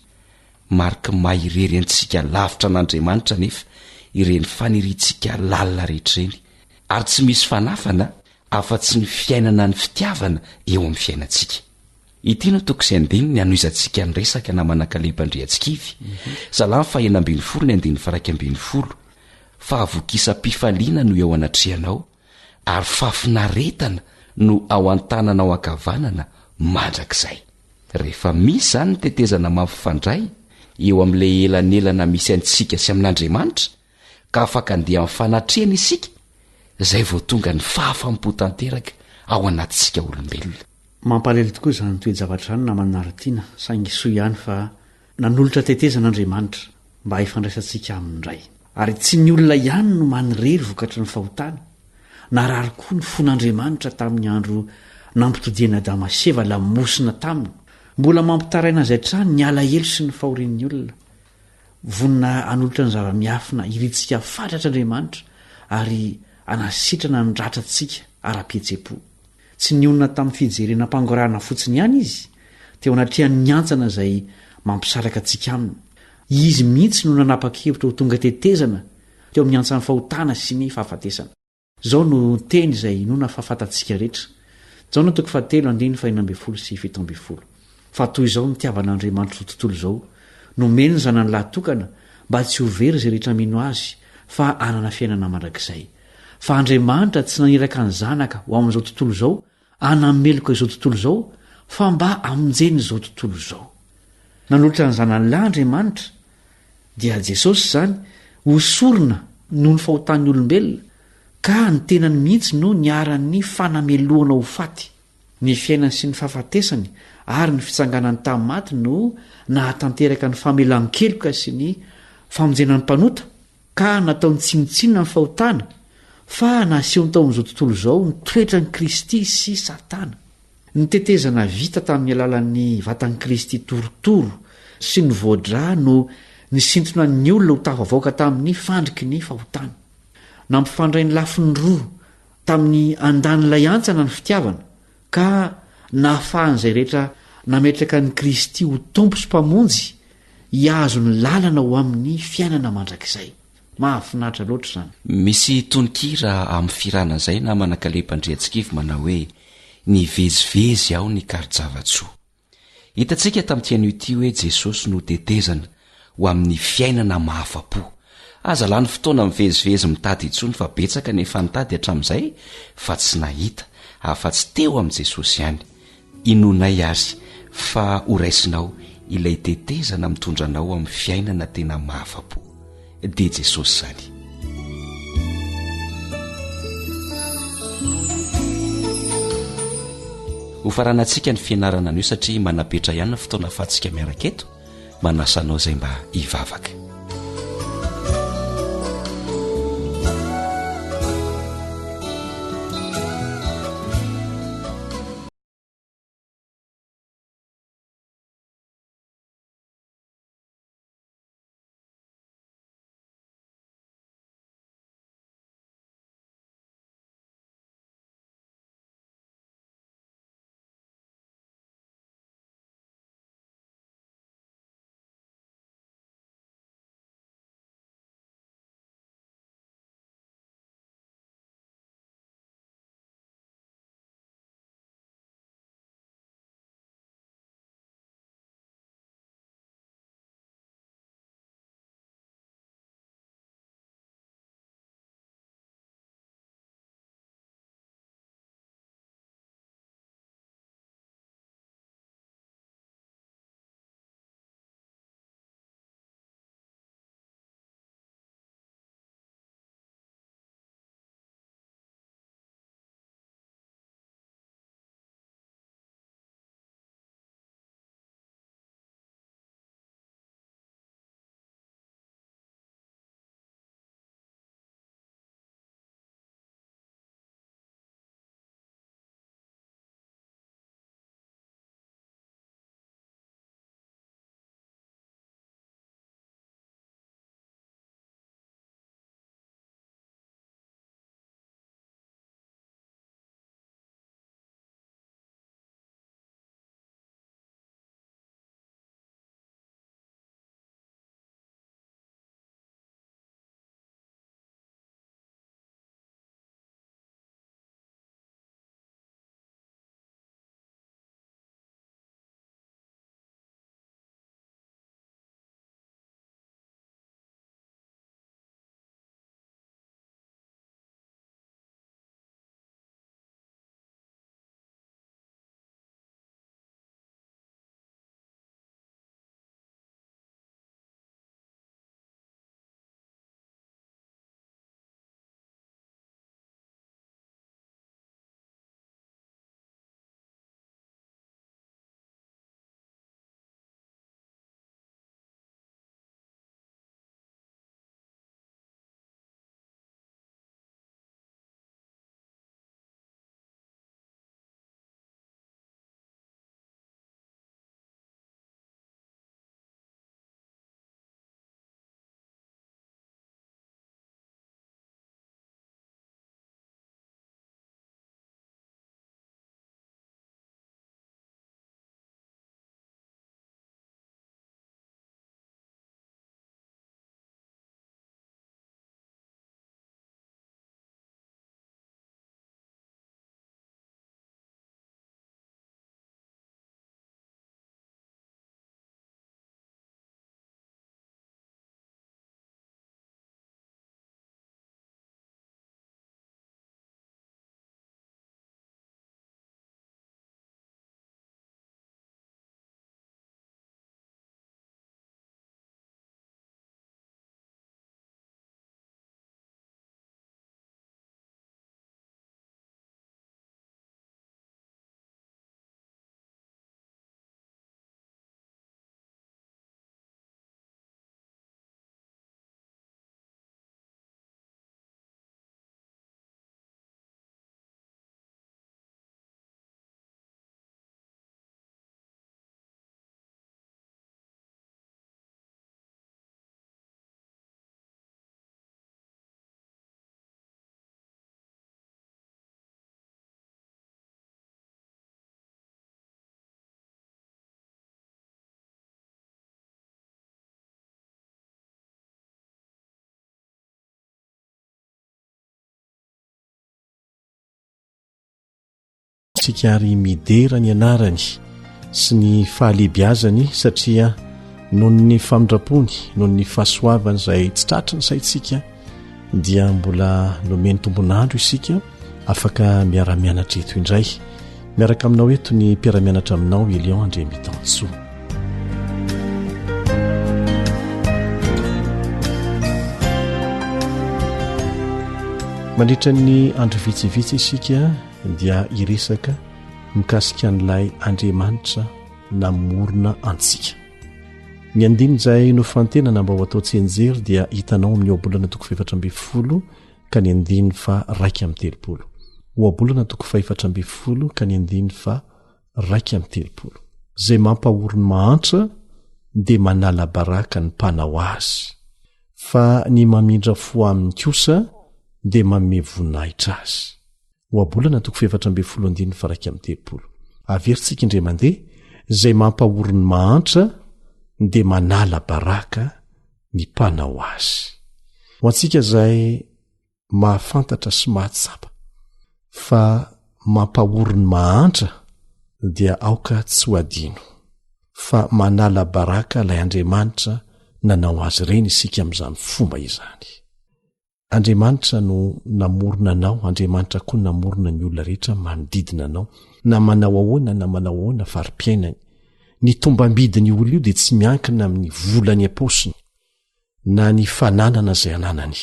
Mariky ny maha irery antsika lavitra an'Andriamanitra anefa ireny faniriantsika lalina rehetra ireny, ary tsy misy fanafana afa-tsy ny fiainana ny fitiavana eo amin'ny fiainantsika. Ity no toko sy andininy hanohizantsika ny resaka namana Kaleba Andriantsikivy, Salamo faha 16 ny andininy faha 11, Fahavokisam-pifaliana no eo anatrehanao, ary fahafinaretana no ao an-tananao ankavanana mandrakizay. Rehefa misy izany ny tetezana mampifandray eo amin'ilay elanelana misy antsika sy amin'Andriamanitra, ka afaka andeha amin'ny fanatrehany isika, izay vao tonga ny fahafaham-po tanteraka ao anatintsika olombelona. Mampalahelo tokoa izany toe-javatra izany namana Naritiana, saingy soa ihany fa nanolotra tetezana Andriamanitra mba hifandraisantsika aminy indray. Ary tsy ny olona ihany no manirery vokatry ny fahotana, narary koa ny fon'Andriamanitra tamin'ny andro nampitodian'i Adama sy Eva lamosina taminy. Mbola mampitaraina azy hatrany ny alahelo sy ny fahorian'ny olona. Vonona hanolotra ny zava-miafina irintsika fatratra Andriamanitra ary hanasitrana ny ratrantsika ara-pihetseham-po. Tsy nionona tamin'ny fijerena am-pangorahana fotsiny ihany izy, teo anatrehan'ny hantsana izay mampisaraka antsika aminy. Izy mihitsy no nanapa-kevitra ho tonga tetezana teo amin'ny hantsan'ny fahotana sy ny fahafatesana. Izao no teny izay inoana fa fantatsika rehetra, Jaona toko fahatelo andininy fahenina ambin'ny folo sy 17, Fa toy izao nitiavan'Andriamanitra izao tontolo izao, nomeny ny Zanany lahy tokana mba tsy ho very izay rehetra mino Azy fa hanana fiainana mandrakizay. Fa Andriamanitra tsy naniraka ny Zanaka ho amin'izao tontolo izao hanameloka izao tontolo izao fa mba hamonjena izao tontolo izao. Nanolotra ny Zanany lahy Andriamanitra, dia Jesosy izany, ho sorona noho ny fahotan'ny olombelona, ka ny tenany mihitsy no niharan'ny fanamelohana ho faty. Ny fiainany sy ny fahafatesany ary ny fitsanganany tamin'ny maty no nahatanteraka ny famelan-keloka sy ny famonjena ny mpanota, Ka nataony tsinontsinona ny fahotana, fa nasehony tao amin'izao tontolo izao ny toetran'i Kristy sy Satana. Ny tetezana vita tamin'ny alalan'ny vatan'i Kristy torotoro sy ny voadrà no nisintona ny olona ho tafavoaka tamin'ny fandriky ny fahotana. Nampifandray ny lafiny roa tamin'ny andanin'ilay hantsana ny fitiavana, ka nahafahan'izay rehetra nametraka an'i Kristy ho Tompo sy Mpamonjy hihazo ny lalana ho amin'ny fiainana mandrakizay. Mahafinaritra loatra izany. Misy tononkira amin'ny fihirana izay namana Kaleba Andriantsikivy manao hoe Nivezivezy aho nikaro-java-tsoa. Hitantsika tamin'ity anio ity hoe Jesosy no tetezana ho amin'ny fiainana mahafa-po. Aza lany fotoana mivezivezy mitady intsony fa betsaka ny efa nitady hatramin'izay fa tsy nahita afa-tsy teo amin'i Jesosy ihany. Inoanay àry fa horaisinao ilay tetezana mitondra anao amin'ny fiainana tena mahafa-po. Dia Jesosy izany. Hofaranantsika ny fianarana anio satria manapetra ihany ny fotoana afahantsika miaraka eto. Manasa anao izay mba hivavaka. Isika ary midera ny anarany sy ny fahalehibiazany satria noho ny famindrapony, noho ny fahasoavany izay tsy tratry ny saintsika dia mbola nomeny tombon'andro isika afaka miara-mianatra eto indray. Miaraka aminao eto ny mpiara-mianatra aminao Elion Andriamitansoa. Mandritra ny andro vitsivitsy isika dia hiresaka mikasika an'ilay Andriamanitra namorona antsika. Ny andininy izay nofantenana mba ho atao tsianjery dia hitanao amin'ny ohabolana toko 14 ka ny andininy fa 31. Ohabolana toko 14 ka ny andininy fa 31. Izay mampahory ny mahantra dia manala baraka ny mpanao azy, fa ny mamindra fo aminy kosa dia manome voninahitra azy. Ohabolana toko 14 andininy faha 31. Averintsika indray mandeha, izay mampahory ny mahantra dia manala baraka ny mpanao azy. Ho antsika izay mahafantatra sy mahatsapa fa mampahory ny mahantra dia aoka tsy ho adino fa manala baraka ilay Andriamanitra nanao azy ireny isika amin'izany fomba izany. Andriamanitra no namorona anao, Andriamanitra koa namorona ny olona rehetra manodidina anao, na manao ahoana na manao ahoana fari-piainany. Ny tombam-bidin'io olona io dia tsy miankina amin'ny vola any am-paosiny na ny fananana izay ananany,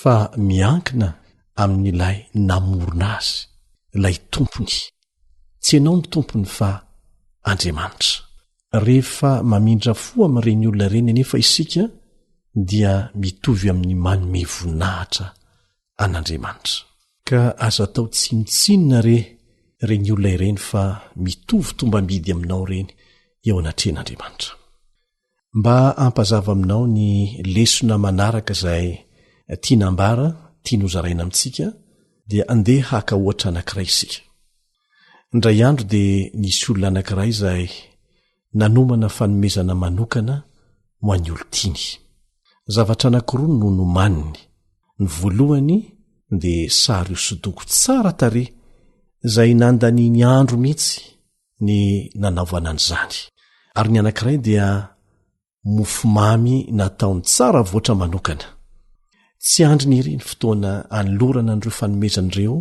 fa miankina amin'ilay namorona azy, ilay tompony. Tsy ianao no tompony fa Andriamanitra. Rehefa mamindra fo amin'ireny olona ireny anefa isika dia mitovy amin'ny manome voninahitra an'Andriamanitra. Ka aza atao tsinontsinona re ireny olona ireny fa mitovy tombam-bidy aminao ireny eo anatrehan'Andriamanitra. Mba hampazava aminao ny lesona manaraka izay tiana ambara, tiana hozaraina amintsika dia andeha haka ohatra anankiray isika. Indray andro dia nisy olona anankiray izay nanomana fanomezana manokana ho an'ny olon-tiany. Zavatra anankiroa no nomaniny. Ny voalohany dia sary hosodoko tsara tarehy izay nandaniany andro mihitsy ny nanaovana an'izany. Ary ny anankiray dia mofomamy nataony tsara voatra manokana. Tsy andriny ery ny fotoana anolorana an'ireo fanomezana ireo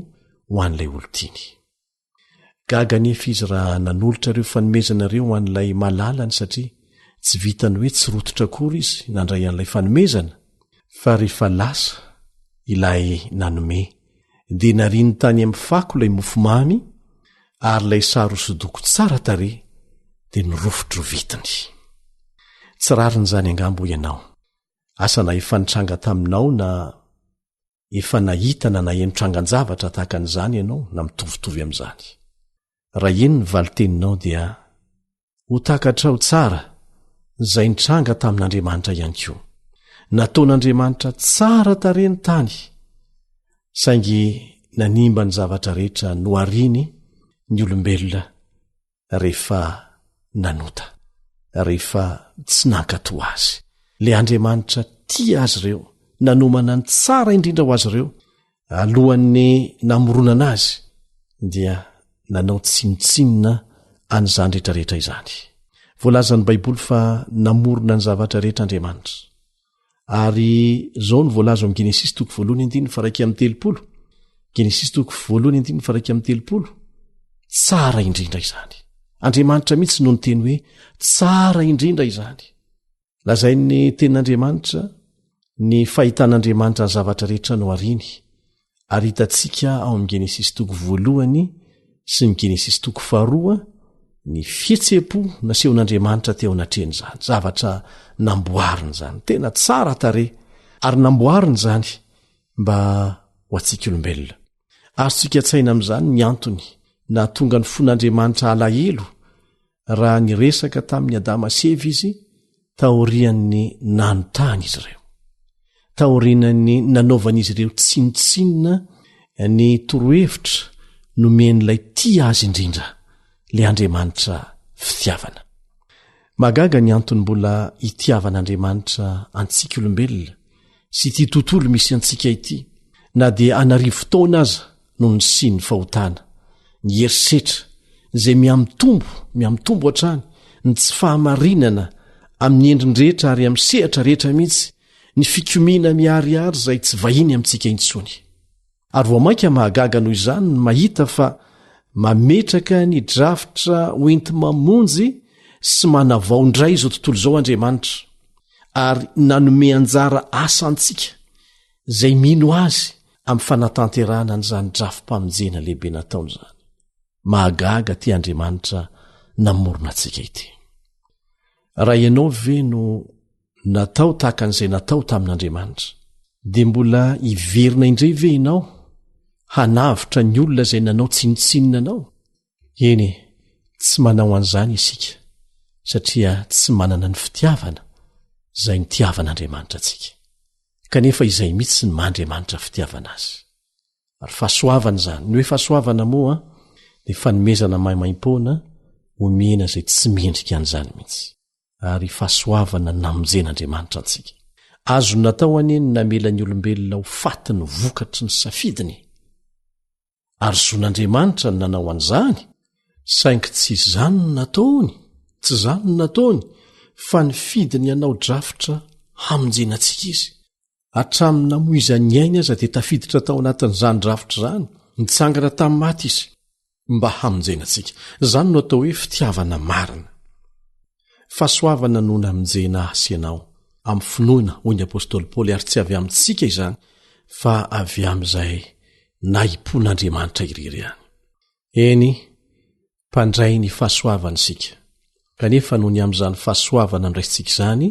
ho an'ilay olon-tiany. Gaga anefa izy raha nanolotra ireo fanomezana ireo ho an'ilay malalany satria tsy vitan'ny hoe tsy rototra akory izy nandray an'ilay fanomezana fa rehefa lasa ilay nanome dia nariany tany amin'ny fako ilay mofomamy ary ilay sary hosodoko tsara tarehy dia nirofidrovitiny. Tsy rariny izany angamba hoy ianao. Asa na efa nitranga taminao na efa nahita na naheno trangan-javatra tahaka an'izany ianao na mitovitovy amin'izany. Raha eny ny valin-teninao dia ho takatrao tsara izay nitranga tamin'Andriamanitra ihany koa. Nataon'Andriamanitra tsara tarehy ny tany, saingy nanimba ny zavatra rehetra nohariny ny olombelona rehefa nanota, rehefa tsy nankatò azy. Ilay Andriamanitra tia azy ireo, nanomana ny tsara indrindra ho azy ireo, alohan'ny namoronana azy, dia nanao tsinontsinona an'izany rehetrarehetra izany. Voalazan'ny Baiboly fa namorona ny zavatra rehetra Andriamanitra. Ary izao no voalaza ao amin'ny Genesisy toko voalohany andininy faha 31. Genesisy toko voalohany andininy faha 31. Tsara indrindra izany. Andriamanitra mihitsy no niteny hoe tsara indrindra izany. Lazain'ny tenin'Andriamanitra ny fahitan'Andriamanitra ny zavatra rehetra nohariny Ary hitantsika ao amin'ny Genesisy toko voalohany sy ny Genesisy toko faharoa ny fihetseham-po nasehon'Andriamanitra teo anatrehan'izany zavatra namboariny izany. Tena tsara tarehy ary namboariny izany mba ho antsika olombelona. Azontsika an-tsaina amin'izany ny antony nahatonga ny fon'Andriamanitra halahelo raha niresaka tamin'i Adama sy Eva izy taorian'ny nanotany izy ireo. Taorian'ny nanaovan'izy ireo tsinontsinona ny torohevitra nomen'ilay tia azy indrindra, ilay Andriamanitra fitiavana. Mahagaga ny antony mbola itiavan'Andriamanitra antsika olombelona sy ity tontolo misy antsika ity, na dia an'arivo taona aza no nisian'ny fahotana. Ny herisetra izay mihamitombo, mihamitombo hatrany, ny tsy fahamarinana amin'ny endriny rehetra ary amin'ny sehatra rehetra mihitsy, ny fikomiana miharihary izay tsy vahiny amintsika intsony. Ary vao mainka mahagaga noho izany ny mahita fa mametraka ny drafitra hoenti-mamonjy sy manavao indray izao tontolo izao Andriamanitra, ary nanome anjara asa antsika izay mino Azy amin'ny fanatanterahana an'izany drafi-pamonjena lehibe nataony izany. Mahagaga ity Andriamanitra namorona antsika ity. Raha ianao ve no natao tahaka an'izay natao tamin'Andriamanitra, dia mbola hiverina indray ve ianao hanavotra ny olona izay nanao tsinontsinona anao? Eny e, tsy manao an'izany isika satria tsy manana ny fitiavana izay nitiavan'Andriamanitra antsika. Kanefa izay mihitsy ny maha Andriamanitra fitiavana azy. Ary fahasoavana izany. Ny hoe fahasoavana moa dia fanomezana maimaimpoana omena izay tsy mendrika an'izany mihitsy. Ary fahasoavana namonjen'Andriamanitra antsika. Azony natao anie ny namela ny olombelona ho faty ny vokatry ny safidiny. Ary zon'Andriamanitra ny nanao an'izany, saingy tsy izany no nataony, tsy izany no nataony, fa nifidy ny hanao drafitra hamonjena antsika Izy. Hatramin'ny namoizany ainy aza dia tafiditra tao anatin'izany drafitra izany, nitsangana tamin'ny maty Izy, mba hamonjena antsika. Izany no atao hoe fitiavana marina. Fahasoavana no namonjena ahy sy ianao, amin'ny finoana, hoy ny apostoly Paoly, ary tsy avy amintsika izany, fa avy amin'izay nahim-pon'Andriamanitra irery ihany. Eny, mpandray ny fahasoavana isika, kanefa noho ny amin'izany fahasoavana noraisintsika izany,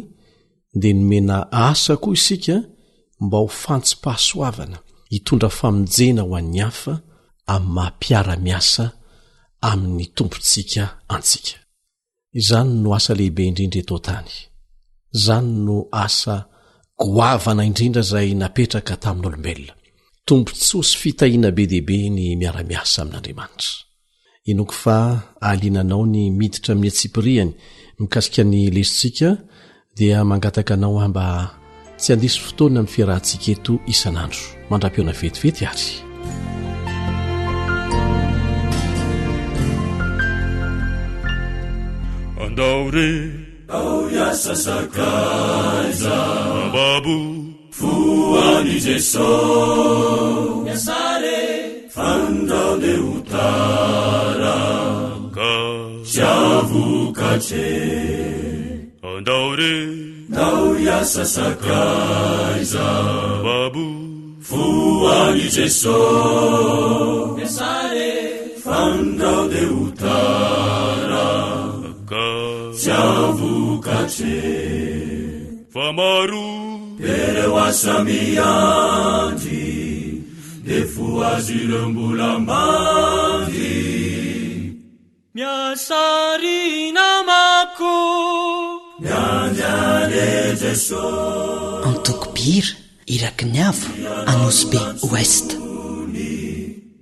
dia nomena asa koa isika mba ho fantsom-pahasoavana hitondra famonjena ho an'ny hafa amin'ny maha-mpiara-miasa amin'ny Tompontsika antsika. Izany no asa lehibe indrindra eto an-tany. Izany no asa goavana indrindra izay napetraka tamin'olombelona. Tombontsoa sy fitahiana be dia be ny miara-miasa amin'Andriamanitra. Inoako fa ahaliana anao ny miditra amin'ny antsipiriany mikasika ny lesontsika dia mangataka anao aho mba tsy handiso fotoana amin'ny fiarahantsika eto isan'andro. Mandra-pihaona vetivety ary. Andao re Ao hiasa sakaiza Babo Fo an'i Jeso Miasa re Fandrao de ho tara Ka Tsy hahavokatse Andao re Ndao hiasa sakaiza Babo Fo an'i Jeso Miasa re Fandrao de ho tara Ka Tsy hahavokatse Fa maro Ireo asa miandry Dia fohazo ireo mbola mandry Miasa ry namako Miandry anie Jeso Antoko Bira, Iraky ny Avo, Anosibe Ouest.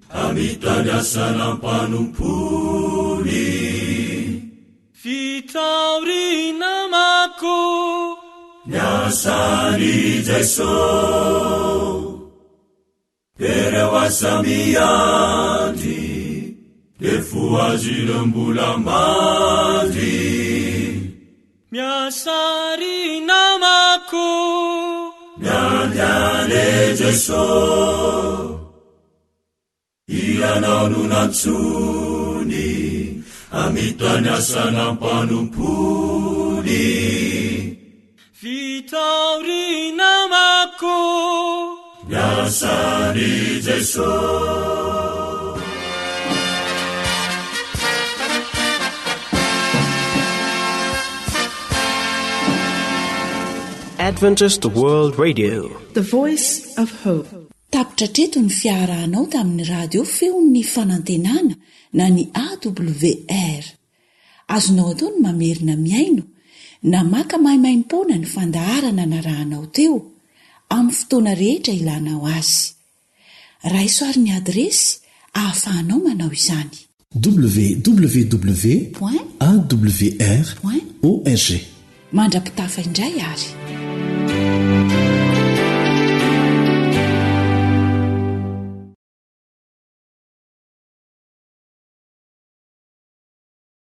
Hamita ny asa nampanompoany. Vita ry namako. Ny asan'i Jeso. Ireo asa miandry dia fohazo ireo mbola mandry. Miasa ry namako. Miandry anie Jeso. Ianao no nantsoiny hamita ny asa nampanompoany. Vita ry namako. Ny asan'i Jeso. Adventist World Radio. The Voice of Hope. Tapitra hatreto ny fiarahanao tamin'ny radio feon'ny fanantenana na ny AWR. Azonao atao ny mamerina mihaino na maka maimaimpoana ny fandaharana narahanao teo, amin'ny fotoana rehetra ilanao azy. Raiso àry ny adiresy ahafahanao manao izany. Www. Point. Awr. Point. Org. Mandra-pitafa indray ary.